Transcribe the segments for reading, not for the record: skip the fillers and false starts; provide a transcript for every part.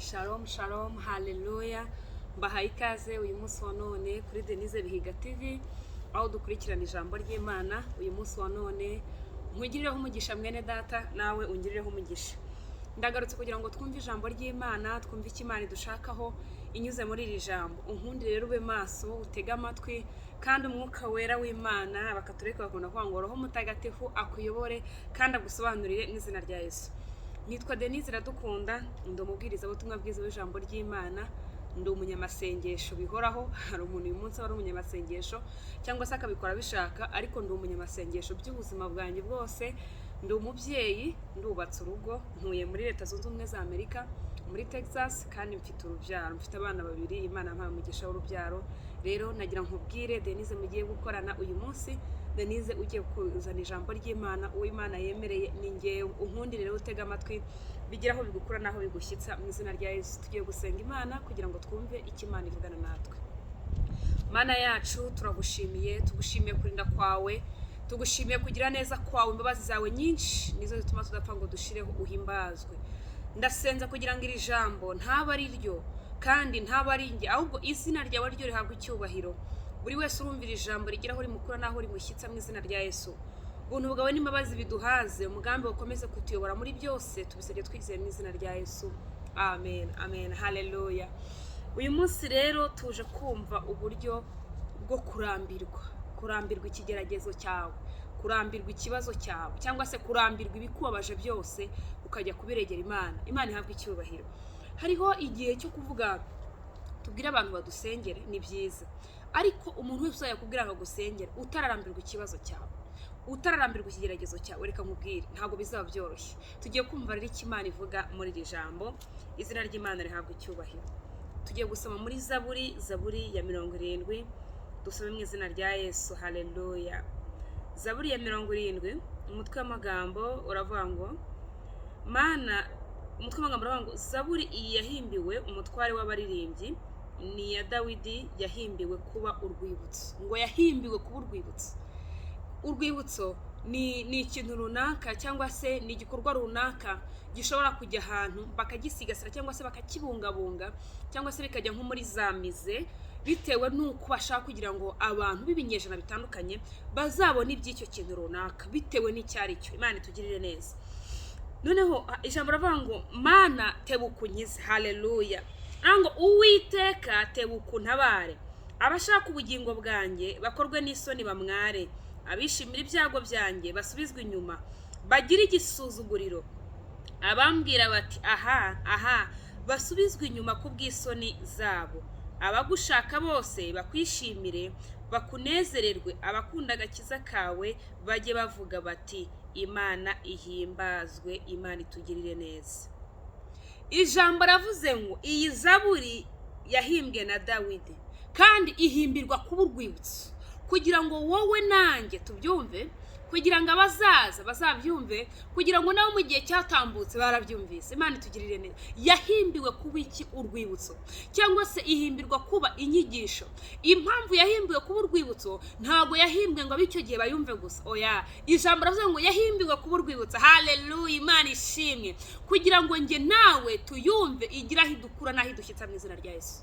Shalom shalom, haleluya! Mbahaye ikaze uyu munsi wa none kuri Denise Bihiga TV, aho dukurikirana ijambo ry'Imana. Uyu munsi wa none nkugirireho umugisha, mwene data, nawe ungirireho umugisha. Ndagarutse kugira ngo twumve ijambo ry'Imana, twumve icyo Imana idushakaho inyuze muri iri jambo. Unkundire rero ube maso, utege amatwi, kandi Umwuka Wera w'Imana, Abakatorika bakunda kuvuga ngo Roho Mutagatifu, akuyobore kandi agusobanurire mu izina rya Yesu. Nitwa Denise Iradukunda, ndi umubwirizabutumwa bwiza w'ijambo ry'Imana, ndi umunyamasengesho bihoraho. Hari umuntu uyu munsi aba ari umunyamasengesho cyangwa se akabikora abishaka, ariko ndi umunyamasengesho by'ubuzima bwanjye bwose. Ndi umubyeyi, ndubatse urugo, ntuye muri Leta Zunze Ubumwe za Amerika, muri Texas, kandi mfite urubyaro, mfite abana babiri. Imana yampaye umugisha w'urubyaro. Rero nagira nkubwire, Denise mugiye gukorana uyu munsi, Denise ugiye kuzana ijambo ry'Imana, uwo Imana yemereye ni ngewe. Unkundire rero utega amatwi, bigira aho bigukura n'aho bigushyitsa mu izina rya Yesu. Tugiye gusenga Imana kugira ngo twumve icyo Imana ivugana natwe. Mana yacu, turagushimiye, tugushimiye kurinda kwawe, tugushimiye kugira neza kwawe. Imbabazi zawe nyinshi nizo zituma tudapfa ngo dushireho, uhimbazwe. Ndasenza kugira ngo iri jambo ntaba ari ryo kandi ntaba ari njye, ahubwo izina ryawe ryo rihabwa icyubahiro. Buri wese urumvira ijambo rigira aho rimukura n'aho rimushyitsa mu izina rya Yesu. Ubuntu bwawe n'imbabazi biduhaze, umugambi ukomeze kutuyobora muri byose. Tubisabye twizeye mu izina rya Yesu, amen, amen, haleluya. Uyu munsi rero tuje kumva uburyo bwo kurambirwa, kurambirwa ikigeragezo cyawe, kurambirwa ikibazo cyawe, cyangwa se kurambirwa ibikubabaje byose, ukajya kubiregera Imana. Imana ihabwa icyubahiro. Hariho igihe cyo kuvuga tubwire abantu badusengere, ni byiza, ariko umuntu wese uzajya kubwira ngo agusengere utararambirwa ikibazo cyawe, utararambirwa ikigeragezo cyawe, reka nkubwire, ntabwo bizaba byoroshye. Tugiye kumva rero icyo Imana ivuga muri iri jambo. Izina ry'Imana rihabwa icyubahiro. Tugiye gusoma muri Zaburi, Zaburi ya 70. Dusome mu izina rya Yesu, haleluya. Zaburi ya 70, umutwe w'amagambo uravuga ngo mana, umutwe w'amagambo uravuga ngo: Zaburi iyi yahimbiwe umutware w'abaririmbyi, ni iya Dawidi, yahimbiwe kuba urwibutso. Ngo yahimbiwe kuba urwibutso. Urwibutso ni ikintu runaka cyangwa se ni igikorwa runaka gishobora kujya ahantu bakagisigasira cyangwa se bakakibungabunga, cyangwa se bikajya nko muri za musée, bitewe n'uko bashaka kugira ngo abantu b'ibinyejana bitandukanye bazabone iby'icyo kintu runaka, bitewe n'icyo ari cyo. Imana itugirire neza. Noneho ijambo ravuga ngo: "Mana, tebuka unkize." Haleluya! Ngo: "Uwiteka, tebuka untabare. Abashaka ubugingo bwanjye bakorwe n'isoni bamware, abishimira ibyago byanjye basubizwe inyuma, bagire igisuzuguriro. Abambwira bati: 'Aha aha,' basubizwe inyuma ku bw'isoni zabo. Abagushaka bose bakwishimire, bakunezererwe. Abakunda agakiza kawe bajye bavuga bati: 'Imana ihimbazwe.'" Imana itugirire neza. Ijambo ravuze ngo iyi zaburi yahimbwe na Dawidi kandi ihimbirwa kuba urwibutso, kugira ngo wowe nanjye tubyumve, kugira ngo abazaza bazabyumve, kugira ngo nabo mu gihe cyatambutse barabyumvise. Imana itugirire neza. Yahimbiwe kuba iki? Urwibutso, cyangwa se ihimbirwa kuba inyigisho. Impamvu yahimbiwe kuba urwibutso, ntabwo yahimbwe ngo ab'icyo gihe bayumve gusa, oya. Ijambo ravuze ngo yahimbiwe kuba urwibutso, haleluya, Imana ishimwe, kugira ngo njye nawe tuyumve, igire aho idukura n'aho idushyitsa mu izina rya Yesu.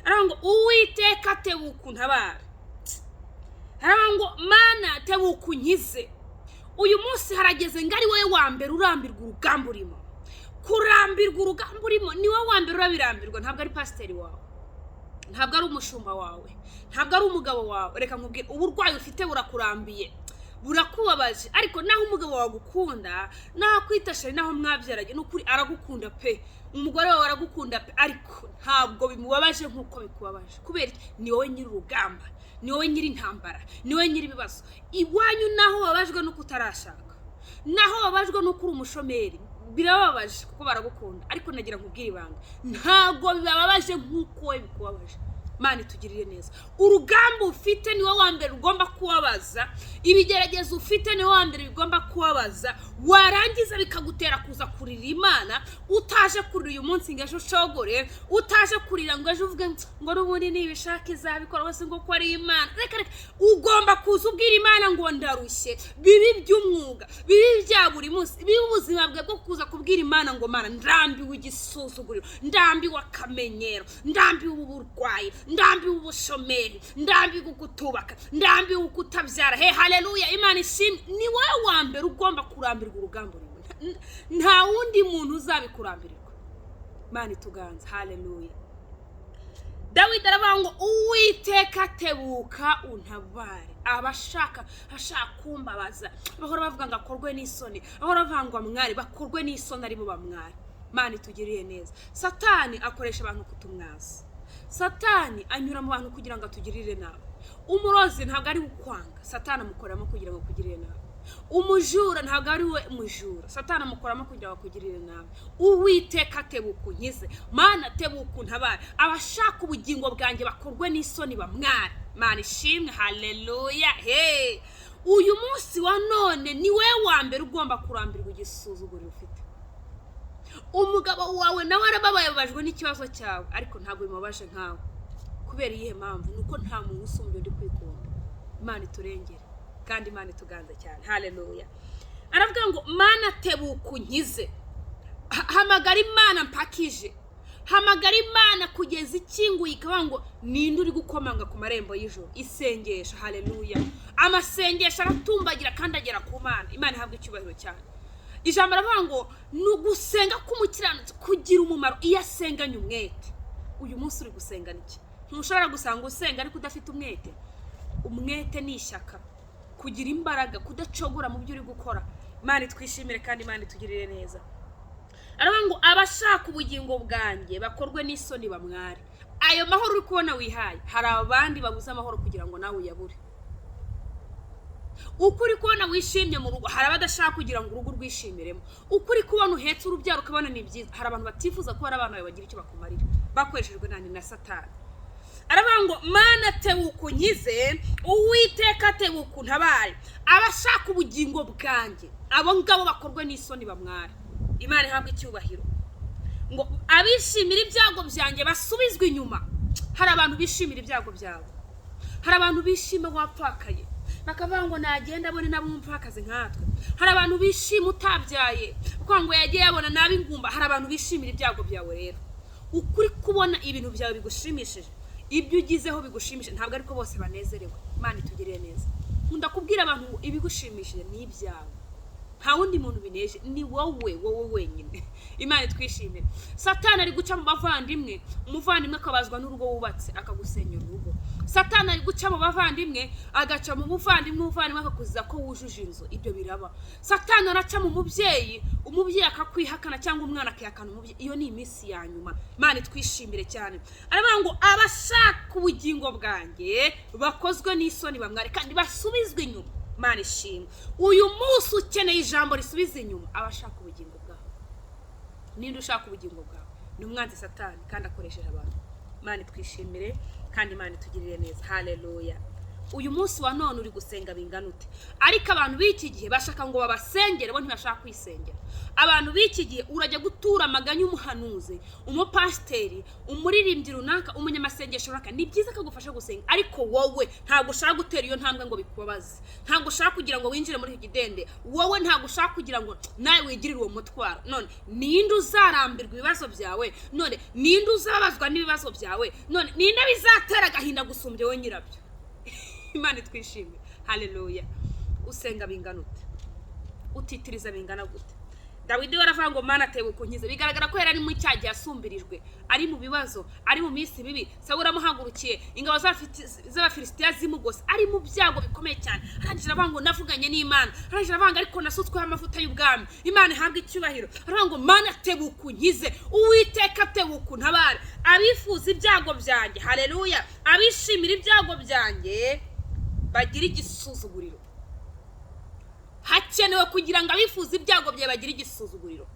Aravuga ngo: "Uwiteka, tebuka untabare." Haravuga ngo: "Mana, tebuka unkize." Uyu munsi harageze ngo ari wowe wa mbere urambirwa urugamba urimo. Kurambirwa urugamba urimo, ni wowe wa mbere urabirambirwa, ntabwo ari pasiteri wawe, ntabwo ari umushumba wawe, ntabwo ari umugabo wawe. Reka nkubwire, uburwayi ufite burakurambiye, burakubabaje, ariko naho umugabo wawe agukunda, naho akwita chéri, naho mwabyaranye, ni ukuri aragukunda pe, umugore wawe aragukunda pe, ariko ntabwo bimubabaje nk'uko bikubabaje. Kubera iki? Ni wowe nyiri urugamba, ni wowe nyiri intambara, ni wowe nyiri ibibazo iwanyu. Naho wababajwe n'uko utarashaka, naho wababajwe n'uko uri umushomeri, birababaje kuko baragukunda, ariko nagira nkubwire ibanga, ntabwo bibabaje nk'uko wowe bikubabaje. Mana itugirire neza. Urugamba ufite niwe wa mbere ugomba kubabaza, ibigeragezo ufite niwe wa mbere bigomba kubabaza, warangiza bikagutera kuza kurira Imana. Utaje kurira uyu munsi ngo ejo ushogore, utaje kurira ngo ejo uvuge ngo n'ubundi nibishaka izabikora wese ngo ko ari Imana. Reka reka, ugomba kuza ubwira Imana ngo ndarushye, bibi by'umwuga, bibi bya buri munsi, bibi ubuzima bwawe bwo kuza kubwira Imana ngo Mana ndambiwe igisuzuguriro, ndambiwe akamenyero, ndambiwe uburwayi, ndambiwe ubushomeri, ndambiwe kutubaka, ndambiwe kutabyara. He, haleluya, Imana ishimwe. Ni wowe wa mbere ugomba kurambirwa urugamba urimo, nta wundi muntu uzabikurambirirwa. Imana ituganza, haleluya. Dawidi aravuga ngo Uwiteka tebuka untabare. Abashaka ashaka kumbabaza bahora bavuga ngo akorwe n'isoni, bahora bavuga ngo amware, bakorwe n'isoni aribo bamware. Imana itugiriye neza. Satani akoresha abantu kutumwaza, Satani anyura mu bantu kugira ngo atugirire nabi. Umurozi ntabwo ari ukwanga, Satani amukoramo kugira ngo akugirire nabi. Umujura ntabwo ari we mujura, Satani amukoramo kugira ngo akugirire nabi. Uwiteka tebuka unkize, Mana tebuka untabare, abashaka ubugingo bwanjye bakorwe n'isoni bamware. Mana ishimwe, haleluya. He, uyu munsi wa none ni we wa mbere ugomba kurambirwa igisuzuguriro ufite. Umugabo wawe nawe arababaye, ababajwe n'ikibazo cyawe, ariko ntabwo bimubabaje nkawe. Kubera iyihe mpamvu? Ni uko nta muntu usumbya undi kwikunda. Imana iturengere kandi Imana ituganze cyane, haleluya. Aravuga ngo Mana tebuka unkize. Hamagara Imana mpakije, hamagara Imana kugeza ikinguye ikavuga ngo ninde uri gukomanga ku marembo y'ijoro. Isengesho, haleluya. Amasengesho aratumbagira kandi agera ku Mana. Imana ihabwa icyubahiro cyane. Ijambo aravuga ngo ni ugusenga k'umukiranutsi kugira umumaro iyo asenganye umwete. Uyu munsi uri gusengana iki? Ntushobora gusanga usenga ariko udafite umwete. Umwete ni ishyaka, kugira imbaraga, kudacogora mu byo uri gukora. Imana itwishimire kandi Imana itugirire neza. Aravuga ngo abashaka ubugingo bwanjye bakorwe n'isoni bamware. Ayo mahoro uri kubona wihaye, hari abandi babuze amahoro kugira ngo nawe uyabure. Uko uri kubona wishimye mu rugo, hari abadashaka kugira ngo urugo urwishimiremo. Uko uri kubona uhetse urubyaro ukabona ni byiza, hari abantu batifuza ko hari abana bawe bagira icyo bakumarira, bakoreshejwe nani? Na Satani. Aravuga ngo Mana tebuka unkize, Uwiteka tebuka untabare, abashaka ubugingo bwanjye abo ngabo bakorwe n'isoni bamware. Imana ihabwe icyubahiro. Ngo abishimira ibyago byanjye basubizwe inyuma. Hari abantu bishimira ibyago byabo, hari abantu bishima wapfakaye bakavuga ngo nagenda abone nabo umupfakazi nkatwe. Hari abantu bishima utabyaye kuko ngo yagiye yabona nabi ingumba. Hari abantu bishimira ibyago byawe. Rero ukuri kubona ibintu byawe bigushimishije, ibyo ugizeho bigushimishije, ntabwo ariko bose banezerewe. Imana itugirire neza. Nkunda kubwira abantu ngo ibigushimishije ni ibyawe, nta wundi muntu bineje, ni wowe, wowe wenyine. Imana itwishimire. Satani ari guca mu bavandimwe, umuvandimwe akabazwa n'urugo wubatse akagusenyera urugo. Satani ari guca mu bavandimwe, agaca mu buvandimwe, umuvandimwe akakuziza ko wujuje inzu. Ibyo biraba. Satani araca mu mubyeyi, umubyeyi akakwihakana cyangwa umwana akihakana umubyeyi. Iyo ni iminsi ya nyuma. Imana itwishimire cyane. Aravuga ngo abashaka ubugingo bwanjye bakozwe n'isoni bamware kandi basubizwe inyuma. Imana ishimwe. Uyu munsi ukeneye ijambo risubiza inyuma abashaka ubugingo bwawe. Ninde ushaka ubugingo bwawe? Ni umwanzi Satani, kandi akoresheje abantu. Imana itwishimire kandi Imana itugirire neza, haleluya. Uyu munsi wa none uri gusenga bingana ute? Ariko abantu b'iki gihe bashaka ngo babasengere, bo ntibashaka kwisengera. Abantu b'iki gihe urajya gutura amaganya umuhanuzi, umupasiteri, umuririmbyi runaka, umunyamasengesho runaka. Ni byiza ko agufasha gusenga, ariko wowe ntabwo ushaka gutera iyo ntambwe ngo bikubabaze, ntabwo ushaka kugira ngo winjire muri icyo kidende, wowe ntabwo ushaka kugira ngo nawe wigirire uwo mutwaro. None ninde uzarambirwa ibibazo byawe? None ninde uzabazwa n'ibibazo byawe? None ninde bizatera agahinda gusumbya wowe nyirabyo? Imana itwishime, haleluya. Usenga bingana ute? Utitiriza bingana gute? Dawidi we aravuga ngo Mana tebuka unkize. Bigaragara ko yari ari mu cyaha gihe yasumbirijwe, ari mu bibazo, ari mu minsi mibi. Sawuli amuhagurukiye, ingabo z'Abafilisitiya zimugose, ari mu byago bikomeye cyane. Arangije aravuga ngo navuganye n'Imana. Arangije aravuga ngo ariko nasutsweho amavuta y'ubwami. Imana ihabwe icyubahiro. Aravuga ngo Mana tebuka unkize, Uwiteka tebuka untabare, abifuza ibyago byanjye, haleluya, abishimira ibyago byanjye bagira igisuzuguriro. Hakenewe kugira ngo abifuza ibyago byawe bagire igisuzuguriro.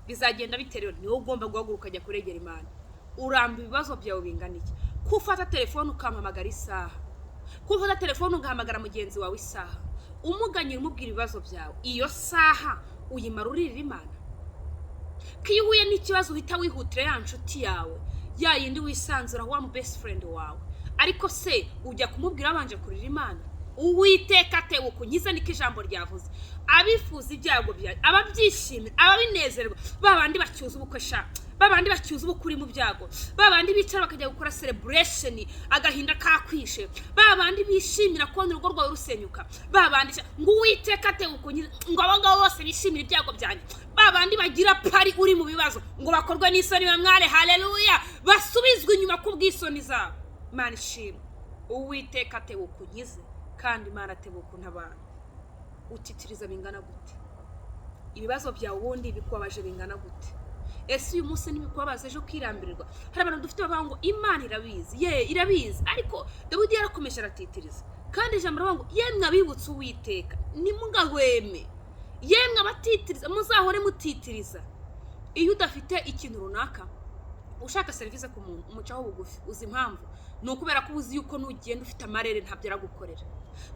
Bizagenda biterewe, ni wowe ugomba guhaguruka ukajya kuregera Imana. Uramba ibibazo byawe bingana iki? Ko ufata telefone ukampamagara isaha, ko ufata telefone ugahamagara mugenzi wawe isaha, umuganyira, umubwira ibibazo byawe, iyo saha uyimara uririra Imana? Ko iyo uhuye n'ikibazo uhita wihutira ya nshuti yawe, ya yindi wisanzura, wa mu best friend wawe, ariko se ujya kumubwira wabanje kurira Imana? Uwiteka atewe ukunkiza, niko ijambo ryavuze. Abifuza ibyago byawe, ababyishimira, ababinezerwa, ba bandi bacyuza ubukwe sha, ba bandi bacyuza ubukwe uri mu byago, ba bandi bicara bakajya gukora celebration agahinda kakwishe, ba bandi bishimira kubona urugo rwawe rusenyuka, ba bandi sha, ngo Uwiteka atewe ukunkiza, ngo abo ngabo bose bishimira ibyago byanjye, ba bandi bagira party uri mu bibazo, ngo bakorwe n'isoni bamware. Haleluya! Basubizwe inyuma ku bw'isoni zabo. Imana ishimwe. Uwiteka atewe ukunkize, kandi Imana atewe ukuntu abantu utitiriza bingana gute? Ibibazo byawe ubundi bikubabaje bingana gute? Ese uyu munsi ntibikubabaza, ejo ukirambirirwa? Hari abantu dufite bavuga ngo Imana irabizi. Ye, irabizi, ariko Dawidi yarakomeje aratitiriza, kandi ijambo riravuga ngo yemwe abibutse Uwiteka ntimugahweme, yemwe abatitiriza muzahore mutitiriza. Iyo udafite ikintu runaka, ushaka serivisi ku muntu, umucaho bugufi. Uzi impamvu? Ni ukubera ko uzi yuko nugenda ufite amarere ntabyo aragukorera.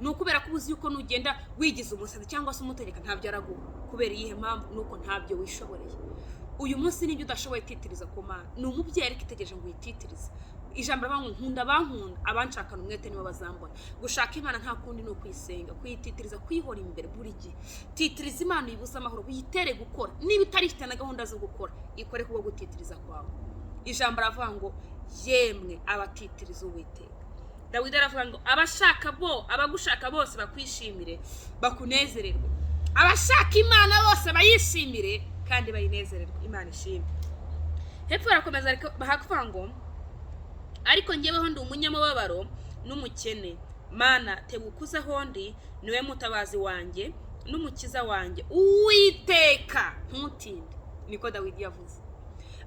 Ni ukubera ko uzi yuko nugenda wigize umusazi cyangwa se umutegeka ntabyo araguha. Kubera iyihe mpamvu? Ni uko ntabyo wishoboreye. Uyu munsi n'ibyo udashoboye, titiriza ku Mana. Ni umubyeyi, ariko itegereje ngo uyititirize. Ijambo rivuga ngo nkunda abankunda, abanshakana umwete nibo bazambona. Gushaka Imana nta kundi, ni ukuyisenga, kuyititiriza, kuyihora imbere buri gihe. Titiriza Imana, uyibuze amahoro, uyitere gukora. Niba itarifite na gahunda zo gukora, ikore kubwo gutitiriza kwawe. Ijambo ravuga ngo yemwe abatitiriza Uwiteka. Dawidi aravuga ngo abashaka bo, abagushaka bose bakwishimire, bakunezererwe. Abashaka Imana bose bayishimire kandi bayinezererwe. Imana ishimwe. Hepfo barakomeza, ariko bakavuga ngo ariko njyeweho ndi umunyamubabaro n'umukene, Mana, tebuka aho ndi, niwe mutabazi wanjye n'umukiza wanjye. Uwiteka, ntutinde. Niko Dawidi yavuze.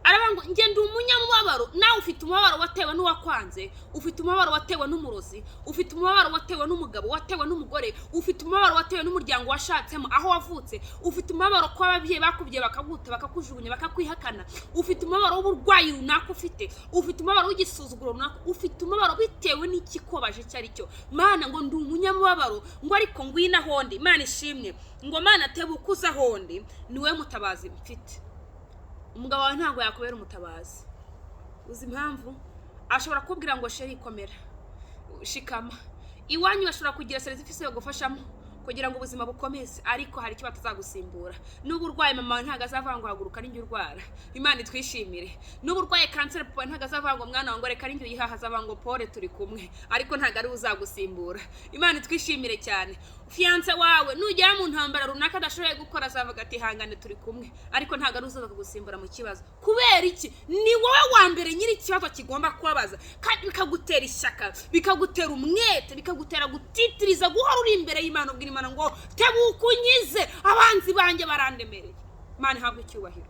Aravuga ngo njye ndi umunyamubabaro. Nawe ufite umubabaro watewe n'uwakwanze, ufite umubabaro watewe n'umurozi, ufite umubabaro watewe n'umugabo, watewe n'umugore, ufite umubabaro watewe n'umuryango washatsemo, aho wavutse, ufite umubabaro ko ababyeyi bakubwiye bakaguta, bakakujugunya, bakakwihakana, ufite umubabaro w'uburwayi runaka ufite, ufite umubabaro w'igisuzuguro runaka, ufite umubabaro bitewe n'ikikubabaje icyo ari cyo. Mana, ngo ndi umunyamubabaro, ngo ariko ngwino aho ndi. Imana ishimwe. Ngo Mana, tebuka uze aho ndi, niwe mutabazi mfite. Umugabo wawe ntabwo yakubera umutabazi. Uzi impamvu? Ashobora kukubwira ngo chéri, komera, shikama. Iwanyu bashobora kugira serivisi yo gufashamo kugira ngo ubuzima bukomeze, ariko hari icyo batazagusimbura. N'uba urwaye, mama wawe ntabwo azavuga ngo haguruka ninjye urwara. Imana itwishimire. N'uba urwaye kanseri, papa ntabwo azavuga ngo mwana wanjye reka ninjye uyihaha. Azavuga ngo pole, turi kumwe, ariko ntabwo ari we uzagusimbura. Imana itwishimire cyane. Fiancé wawe, nugera mu ntambara runaka adashoboye gukora, azavuga ati hangane, turi kumwe, ariko ntabwo ari uzaza kugusimbura mu kibazo. Kubera iki? Ni wowe wa mbere nyiri ikibazo kigomba kubabaza, kandi bikagutera ishyaka, bikagutera umwete, bikagutera gutitiriza, guhora uri imbere y'Imana, ubwira Imana ngo tebuka unyize, abanzi banjye barandemereye. Imana ihabwe icyubahiro.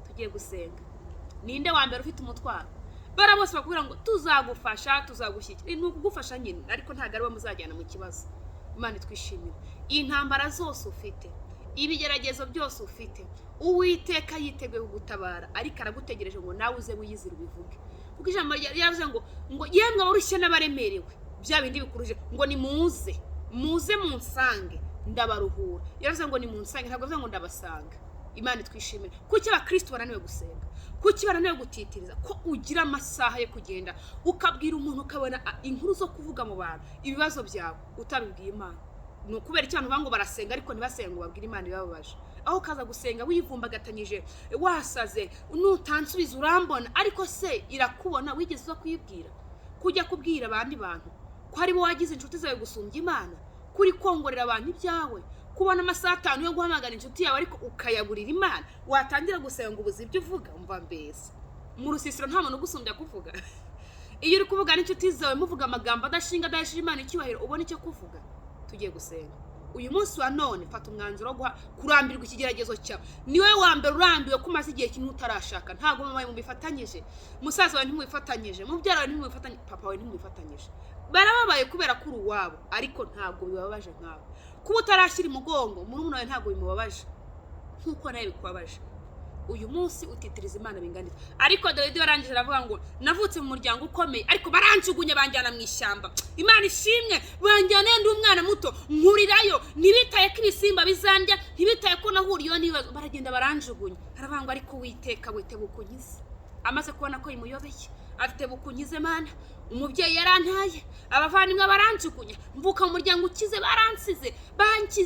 Tugiye gusenga. Ninde wa mbere ufite umutwaro? Bara bose bakubwira ngo tuzagufasha, tuzagushyigikira, ni ukugufasha nyine, ariko ntabwo ari we muzajyana mu kibazo. Imana itwishimire. Intambara zose ufite, ibigeragezo byose ufite, Uwiteka yiteguye kugutabara, ariko aragutegereje ngo nawe uze wiyizire, ubivuge, kuko ijambo ryavuze ngo yemwe abarushye n'abaremerewe, bya bindi bikuruje, ngo nimuze, muze munsange, ndabaruhura. Yaravuze ngo nimunsange, ntabwo avuze ngo ndabasanga. Imana itwishimire. Kuki abakristo bananiwe gusenga? Kuki bananiwe gutitiriza? Ko ugira amasaha yo kugenda ukabwira umuntu, ukabona inkuru zo kuvuga mu bantu ibibazo byawe, utabibwiye Imana, ni ukubera icyo? Abantu bavuga ngo barasenga, ariko ntibasenga ngo babwire Imana ibibabaje. Aho ukaza gusenga wivumbagatanyije, wasaze, nutansubiza urambona. Ariko se irakubona? Wigeze uza kuyibwira? Kujya kubwira abandi bantu ko ari bo wagize inshuti zawe gusumbya Imana, kuri kongorera abantu ibyawe, kubona amasaha 5 yo guhamagara inshuti yawe ariko ukayaburira Imana, watangira gusenga ubuze ibyo uvuga. Umva mbese, mu rusisiro nta muntu ugusumbya kuvuga. Iyo uri kuvuga n'inshuti zawe, muvuga amagambo adashinga, adahesheje Imana icyubahiro, ubona icyo kuvuga? Tugiye gusenga. Uyu munsi wa none fata umwanzuro wo kurambirwa ikigeragezo cyawe. Niwe wa mbere urambiwe ko umaze igihe kinini utarashaka. Ntabwo mama wawe mubifatanyije, musaza wawe ntimubifatanyije, mubyara wawe ntimubifatanyije, papa wawe ntimubifatanyije. Barababaye kubera ko uri uwabo, ariko ntabwo bibabaje nkawe. Kuba utarashyira umugongo, murumuna wawe ntabwo bimubabaje nk'uko nawe bikubabaje. Uyu munsi utitiriza Imana bingana iki? Ariko Dawidi yarangije aravuga ngo: "Navutse mu muryango ukomeye, ariko baranjugunye, banjyana mu ishyamba." Imana ishimwe! Banjyana ndi umwana muto, nkurirayo, ntibitaye ko ibisimba bizandya, ntibitaye ko nahuriyeho n'ibibazo, baragenda baranjugunya. Aravuga ngo: "Ariko Uwiteka, witebuka unkize." Amaze kubona ko imuyobeye, afite bukunkize Mana. Umubyeyi yarantaye, abavandimwe baranjugunya, mvuka mu muryango ukize, baransize,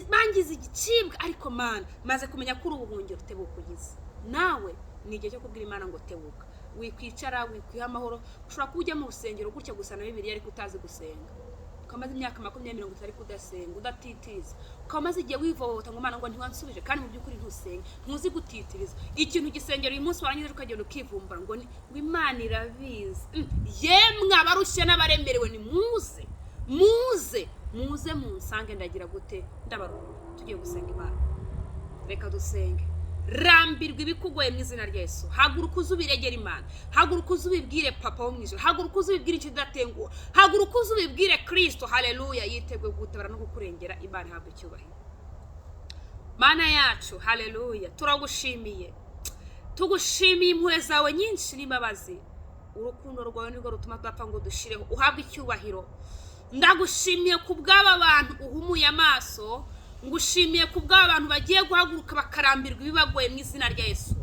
bangize igicibwa, ariko Mana, maze kumenya ko uri ubuhungiro, tebuka unkize. Nawe ni igihe cyo kubwira Imana ngo: "Tebuka." Wikwicara, wikwiha amahoro. Ushobora kuba ujya mu rusengero gutya gusa na Bibiliya, ariko utazi gusenga, ukaba umaze imyaka 20, 30 ariko udasenga, udatitiriza, ukaba umaze igihe wivovota ngo: "Mana, ngo ntiwansubije," kandi mu by'ukuri ntusenga, ntuzi gutitiriza. Ikintu gisengera uyu munsi, warangiza ukagenda ukivumbura ngo ngo Imana irabizi. Yemwe abarushye n'abaremerewe, ni muze, muze, muze munsange, ndagira gute? Ndabaruhura. Tugiye gusenga Imana, reka dusenge. Rambirwa ibikugoye mu izina rya Yesu. Haguruka uze ubiregere Imana, haguruka uze ubibwire Papa wo mu ijuru, haguruka uze ubibwire icyo udatenguha, haguruka uze ubibwire Kirisito. Haleluya! Yiteguye gutabara no kukurengera. Imana ihabwa icyubahiro. Mana yacu, haleluya, turagushimiye, tugushimiye impuhwe zawe nyinshi n'imbabazi. Urukundo rwawe nirwo rutuma tudapfa ngo dushireho. Uhabwe icyubahiro. Ndagushimiye ku bw'aba bantu uhumuye amaso, ngushimiye ku bw'aba bantu bagiye guhaguruka bakarambirwa ibibagoye mu izina rya Yesu.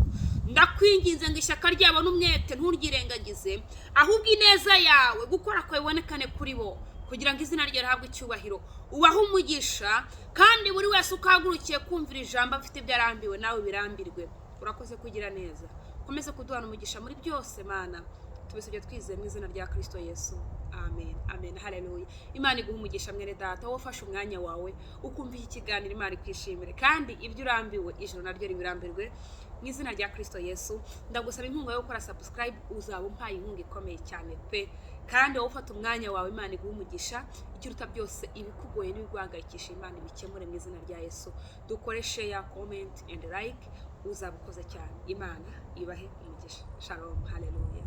Ndakwinginze ngo ishyaka ryabo n'umwete nturyirengagize, ahubwo ineza yawe, gukora kwawe bibonekane kuri bo, kugira ngo izina rye rihabwe icyubahiro. Ubahe umugisha, kandi buri wese ukahagurukiye kumvira ijambo afite ibyo arambiwe, nawe birambirwe. Urakoze kugira neza, ukomeze kuduhana umugisha muri byose. Mana, tubisabye twizeye mu izina rya Kirisito Yesu, amen, amen. Haleluya! Imana iguha umugisha, mwene data, wowe ufashe umwanya wawe ukumva iki kiganiro. Imana ikwishimire, kandi ibyo urambiwe, ijoro naryo ribirambirwe mu izina rya Kirisito Yesu. Ndagusaba inkunga yo gukora subscribe, uzaba umpaye inkunga ikomeye cyane pe. Kandi wowe ufata umwanya wawe, Imana iguha umugisha. Ikiruta byose, ibikugoye n'ibiguhangayikisha, Imana ibikemure mu izina rya Yesu. Dukore share, comment and like, uzaba ukoze cyane. Imana ibahe umugisha. Shalom, haleluya.